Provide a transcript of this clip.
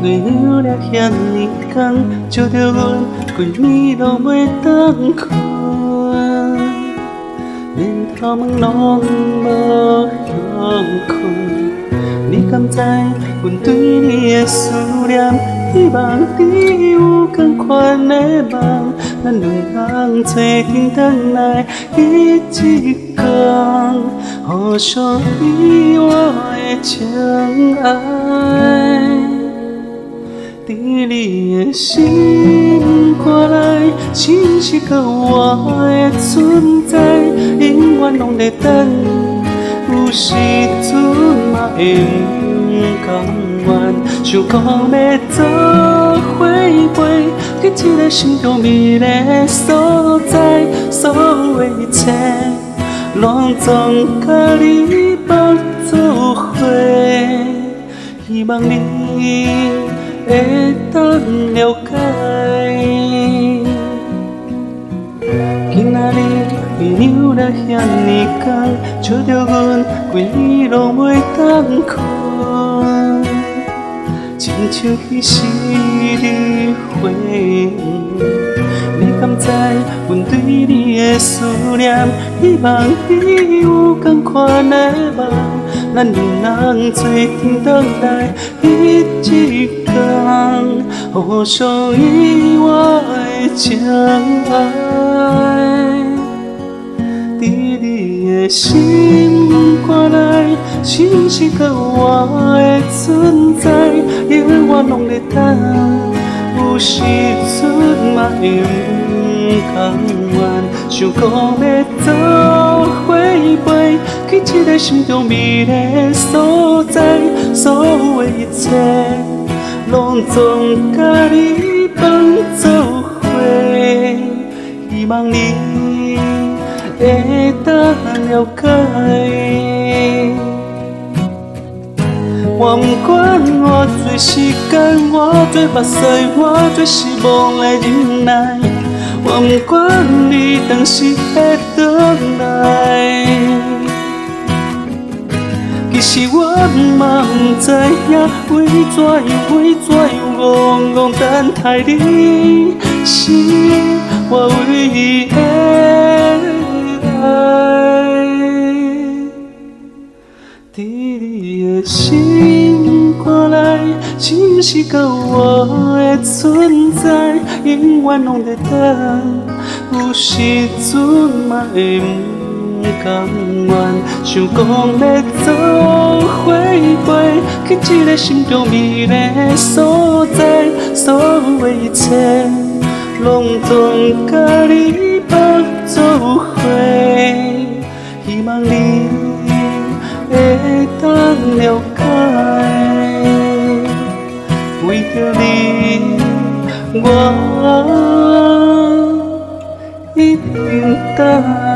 鸳鸯掠遐爾工，笑著阮規暝攏袂當睏，連頭毛攏無歇睏。你敢知阮對你的思念？希望你有仝款的夢，咱兩人做陣轉來彼一工，互相意外的情愛。佇你的心肝內，是毋是閣有我的存在？永遠攏咧等，有時陣嘛會毋甘願，想講欲做伙飛，去這个心中美麗的所在，所有的一切攏總佮你綁做伙，希望你會當了解。今仔日鸳鸯掠遐爾工，笑著阮規暝攏袂當睏，親像彼時佇花園。你敢知阮對你的思念？希望你有仝款的夢，咱兩人做陣轉來彼一工，互相意外的情愛。佇你的心肝內，是毋是閣有我的存在？永遠攏咧等，有時陣嘛會毋甘願，想講欲做伙飛，去這个心中美麗的所在，所有的一切攏總佮你綁做伙，希望你會當了解。我毋管偌濟時間，偌濟目屎，偌濟失望來忍耐。我毋管你當時會轉來，其實我嘛毋知影，為怎樣為怎樣戇戇等待你，是我唯一的愛。佇你的心肝內，是毋是閣有我的存在？永遠攏咧等，有時陣嘛會毋甘願，想講欲做伙飛，去這个心中美麗的所在，所有的一切攏總佮你綁做伙，希望你會當了解，為著你，我一定等。